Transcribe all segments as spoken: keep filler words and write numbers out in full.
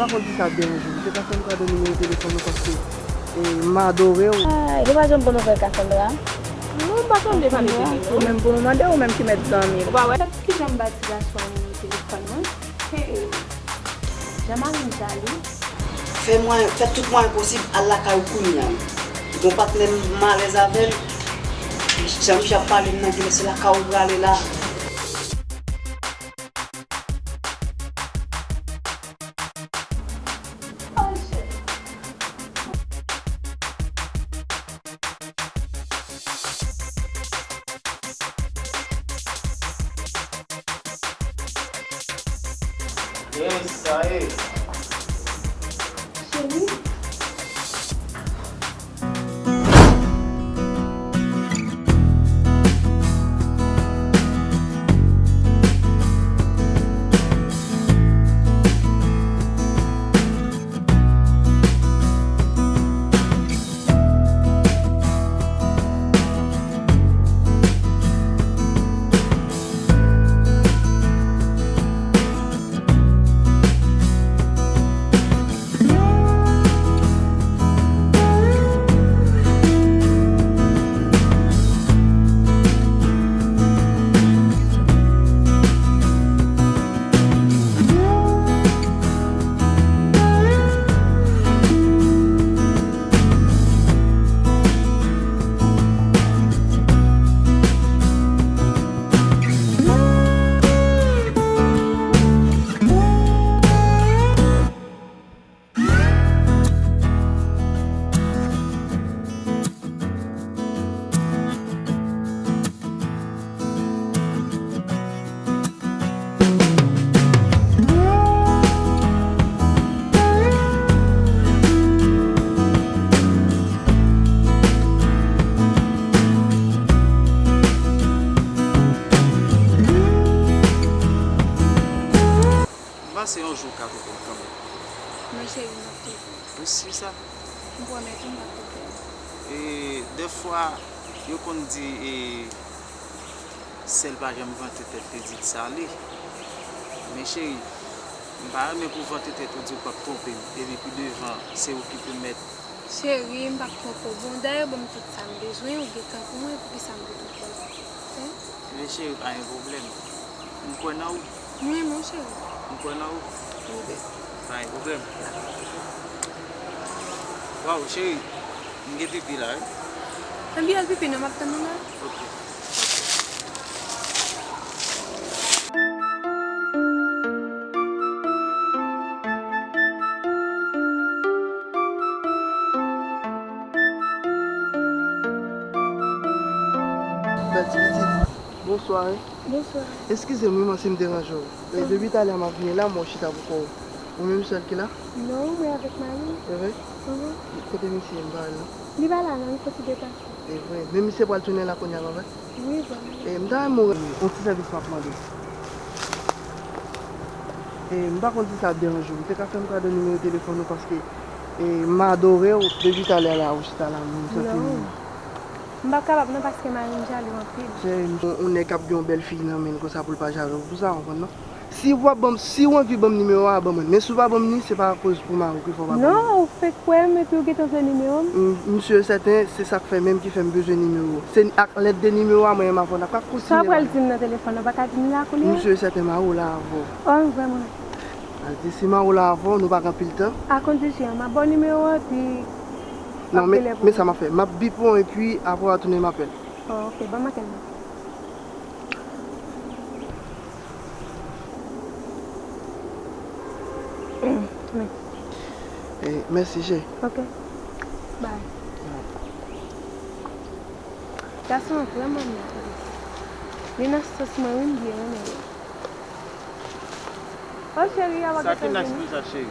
Mwen di sa ap deranje w. Ou te ka fè m kado nimewo telefòn ou paske, e, m adore w. Ay, li pa janm bon nouvèl, Cassandra. Non, m pa sonje pale de li, non. Ou menm pou nou mande, ou menm ki mèt zanmi l. Ou pa wè? Kijan m ba ti gason an nimewo telefòn mwen? Hey, jan mari m jaloux. Fè mwayen, fè tout mwayen posib, al lakay ou kounye a. Gon patnè m, m alèz avè l. Jan misye ap pale m nan, genlè se lakay ou prale la. Yes, sa ye. Cheri. M panse yon jou w ka koute m kanmenm. Non, cheri, m ap koute w. Ou si sa? M pwomèt ou m p ap koute w. E, dèfwa, yo konn di, e, sèl pa janm vante tèt li di l sale. Men cheri, m pa renmen pou w vante tèt ou di w p ap twonpe m, epi pi devan, se ou ki pou mèt. Cheri, m p ap twonpe w. Bon, dayè, ban m tout sa m bezwen, ou gentan pou mwen, poukisa m pou twonpe w? Hein? Men cheri, pa gen pwoblèm. M kwè nan ou. M renmen w, cheri. M kwè nan ou. Wi, bebe. Pa gen pwoblèm. Waw, cheri, m gen pipi la, wi. Ann, al pipi non, m ap tann ou la. Ok. Bèl ti pitit. Bonswa, wi. Bonswa. Eskize m, wi, man, si m deranje w. E, depi talè m ap vini la, m wè w chita pou kò w. Ou menm sèl ki la? Non, mwen avèk mari m. E vre? Mhm. Kote misye? M pa wè l non. Li pa la non, li fouti depase. E vre. Men misye pral tounen la kounye a, pa vre? Wi, vrèman. E, m ta renmen w, yon ti sèvis m ap mande w. E, m pa konn si sa ap deranje w. Ou te ka fè m kado nimewo telefòn ou paske, e, m adore w. Depi talè la, ou chita la, m santi m. Non. M p ap kapab non, paske mari m jalou anpil. Se yon, yon nèg k ap gen yon bèl fi nan men l konsa pou l pa jalou pou sa, w konprann non? Si w ap ban m, si w anvi ban m nimewo a, ban mwen l. Men si w pa ban m li, se pa akoz pou mari w ki fè w pa ban m li. Non, ou fenk kwè m epi w gentan jwenn nimewo m? M, m si e sèten, se sa k fè menm ki fè m bezwen nimewo w. Se ak lèd de nimewo a, mwen menm avè w n ap ka kontinye. Sa w pral di m nan telefòn nan, ou pa ka di m la kounye a? M si e sèten mari w la avè w. Oh, m vrèman. Al di si mari w la avè w, nou pa gen anpil tan. A kondisyon, m ap ba w nimewo a, epi. Non, men, men sa m ap fè. M ap bip ou epi apre w a tounen m apèl. Oh, ok, ban m ankenn non. Wi. Eh, mèsi, cheri. Ok. Bye. Gason an vrèman nèt, wi. Li nan sans mwen, wi, m byen renmen li. Oh, cheri, a w ap gentan vini. Sa ki nice konsa, cheri?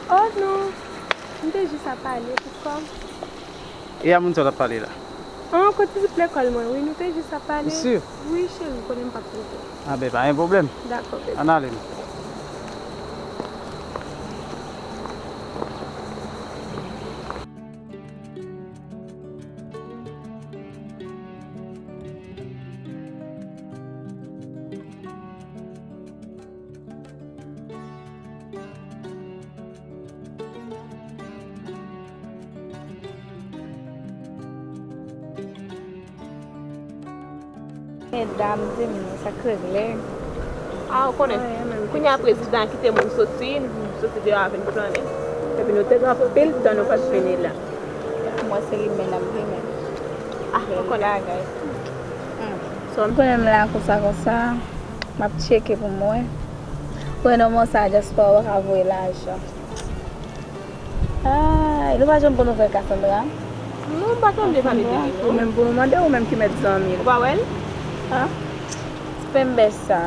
Oh, non. M te jis ap pale pou kò m. E a moun sa w t ap pale la? An, kot tizip lekòl mwen, wi, nou te jis ap pale. Ou si? Wi, cheri, m konnen m p ap twonpe w. A ben, pa gen pwoblèm. Dakò, bebe. Ann ale nou. Medam, di m non, sa k regle? Ah, ou konnen. Kounye a prezidan kite moun soti, nou soti deyò a vin flane. Epi nou te gen anpil tan nou pa t vini la. Mwen se rimè n ap rimè. Ah, ou konnen. Bagay. Hmm. So, m konnen m la konsa, konsa. M ap tcheke pou m wè. Wè, non, mwen sa, dyaspora pa ka voye lajan. Ay, nou pa janm pou nouvèl Cassandra? Non, m pa tande pale de li, non. Ou menm pou nou mande, ou menm ki mèt zanmi l. Ou pa wè l? An? Ti penbè sa.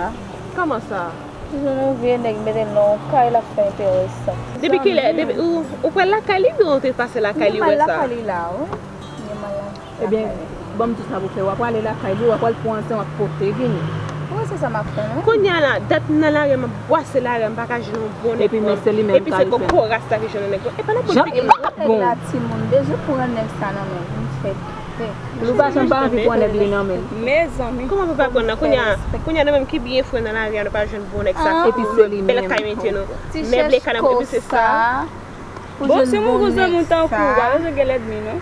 Kòman sa? Ti jwenn yon vye nèg mete l nan yon kay, l ap fè enteresan. Depi kilè? Depi ou, ou pral lakay li, oubyen ou te pase lakay li, ou wè sa? Mwen pral lakay li la, wi. Mwen pral lakay li. Ebyen, ban m di sa pou fè. W ap prale lakay li, w ap pral pran ansanm, w ap pote vini. Wi, se sa m ap fè, non. Kounye a la, dat m nan lari a, m ap bwase lari a, m pa ka jwenn yon bon nèg. Epi men se li menm ki al fè. Epi se kokoras la ki jwenn yon nèg. E pa nan bout figi m. Nèg la timoun, bezwen pran nèg sa nan men l, m fè tèt. Lou pa janm pa anvi pran nèg li nan men l. Mezanmi. Kòman pou pa pran nan? Kounye a, kounye a nou menm ki byen fre nan lari a, nou pa jwenn bon nèg sa. Epi se li menm. Bèl kay mete nou. Mèble kay nan, epi se sa. Bon, si w gon zanmi w tankou w, pa bezwen gen lènmi, non.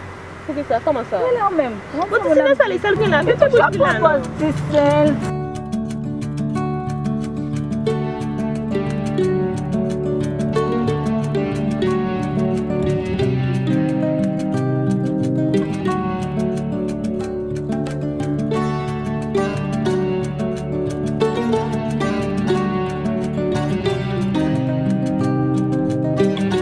Poukisa? Kòman sa? Rele w menm. Bon, ti sè nan sa li, sèl gen la, se tout moun ki la, non. Ti sè.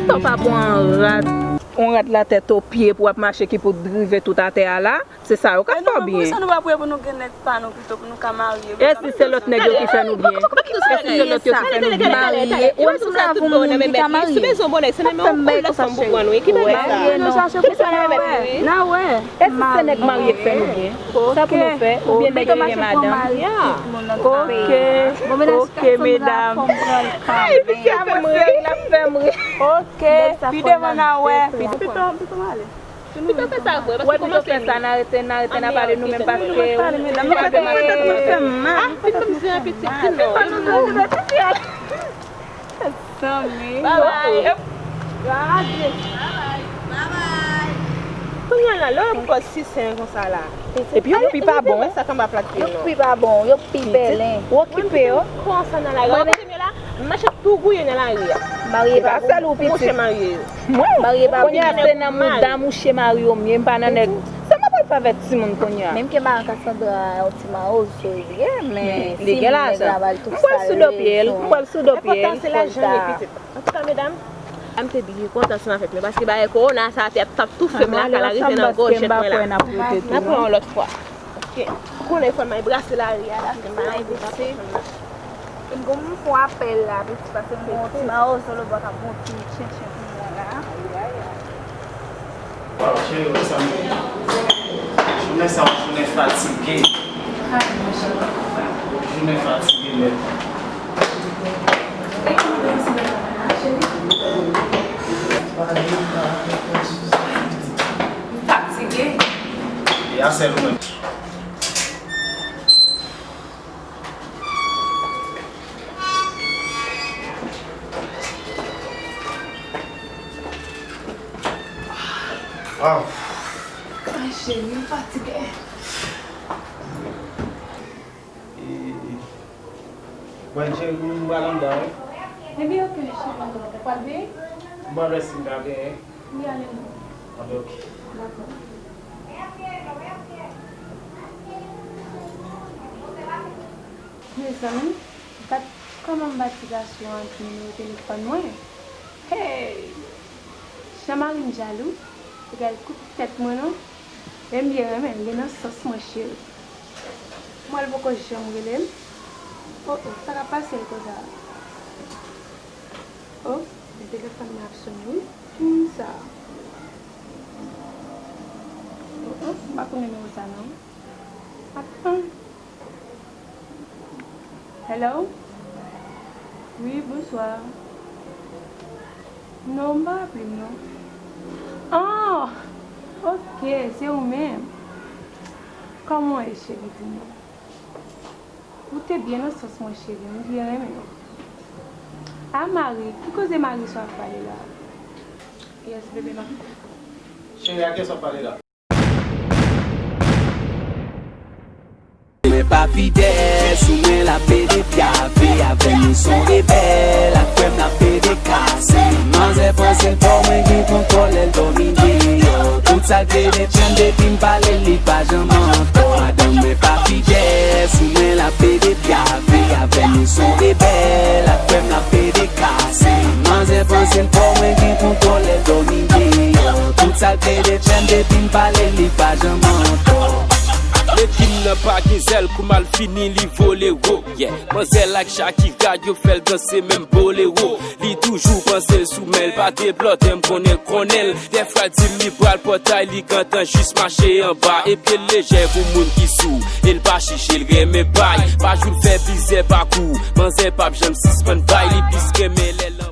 Sa w pa pran rat. On rat la tèt o pye pou w ap mache ki pou drive tout atè a la, se sa yo ka fè w byen. Pou sa nou pa priye pou nou gen nèg pa nou pito pou nou ka marye. E si se lòt nèg yo ki fè nou byen? E si se lòt yo ki fè nou byen? Marye, ou wè si m la avè yon moun ki ka marye. Sa fè m bay konsa cheri. Wè, nou chache pou sa n a wè. N a wè. E si se nèg marye k fè nou byen? Sa pou nou fè? Oubyen nèg yo gen madanm? Ok, ok, medam. Ay, piti ap fè m ri, l ap fè m ri. Ok, pi devan n a wè. Pito, pito m ale. Pito fè sa vre, paske kòmanse. Wè, pito fè sa, n a rete, n a rete, n a pale nou menm paske ou pa de madanm. Ah, pito m zen piti, pito. Zanmi. Bye bye. Yo adieu. Bye bye. Kounye a la, lè w ap pòz ti sè konsa la. Epi yo pi pa bon. Sa k anba plat pye l non. Yo pi pa bon, yo pi bèlen. Ou okipe yo. Konsa nan lari a. Ou kote m ye la? M mache tou gouye nan lari a. Marye pa bon. Mouche marye yo. Mwen? Marye pa bon. Kounye a se nan mouda mouche marye yo m ye, m pa nan nèg. Sa m ap pral fè avèk timoun kounye a? Menm ke madan Cassandra a yon ti mawozo li ye, men li gen lajan. M pral sou do pye l, m pral sou do pye l. Enpòtan se lajan li pitit. Antouka medam, m te byen kontan ansanm avèk nou, paske bagay kowona sa te ap, t ap toufe m lakay la, rive nan gòjèt mwen la. N a pran yon lòt fwa. Ok. Ou konnen fò m al brase lari a la, fè m pa anvi pa konprann la. M gon m fè apèl la, pitit, paske m gon ti mawozo lòtbò k ap gon ti tchentchen pou mwen la. Waw, cheri, wè sa m ye. Jounen sa, yon jounen fatige. Jounen fatige nèt. M fatige. E a sèl ou menm. Ay, cheri, m fatige. E, bon, cheri, m pral anndan, wi. Ebyen, ok, cheri, ou pral benyen? M pral wè si m ka benyen. Wi, ale non. Anben, ok. Dakò. Mezanmi, gad kòman m bati gason an ak nimewo telefòn mwen. Hey! Jan mari m jalou, li pral koupe tèt mwen non. Men m byen renmen l, li nan sans mwen cheri. Mwen l poko janm rele m. Oh oh, sa k ap pase l konsa? Oh, men telefòn mwen ap sonnen wi. Ki moun sa? Oh oh, m pa konn nimewo sa non. Atann. Hello? Wi, bonswa. Non, m pa raple m non. Ah! Ok, se ou menm. Kòman w ye, cheri, di m? Ou te byen nan sans mwen, cheri, m byen renmen w. A, mari, ki koze mari sa w ap pale la? Yes, bebe, m ap. Cheri, a kiyès w ap pale la? Men pa fidèl, sou mwen l ap pede pyave, avè m li s on rebèl, ak frè m l ap pede kase. Manzè panse l fò, mwen gen kontwòl, lè l dòmi deyò. Tout sa l pede fè m, depi m pale l, li pa janm antò. Madanm mwen pa fidèl, sou mwen l ap pede pyave, avè m li s on rebèl, ak frè m l ap pede kase. Manzè panse l fò, mwen gen kontwòl, lè l dòmi deyò. Tout sa l pede fè m, depi m pale l, li pa janm antò. Legliz nan pa gen zèl, kou mal fini, li vole wo. Yeah. Manzè l ak Shakira, yo fè l danse menm bolero. Li toujou panse l sou men l, pa deblòde, m konnen, konnen l. Dèfwa l di m li pral pòtay, li gentan jis mache anba. Epi l lejè pou moun ki sou, e l pa chiche, l renmen bay. Pa jou l fè plizyè pakou, manzè p ap janm sispann bay. Li plis renmen lè l anba.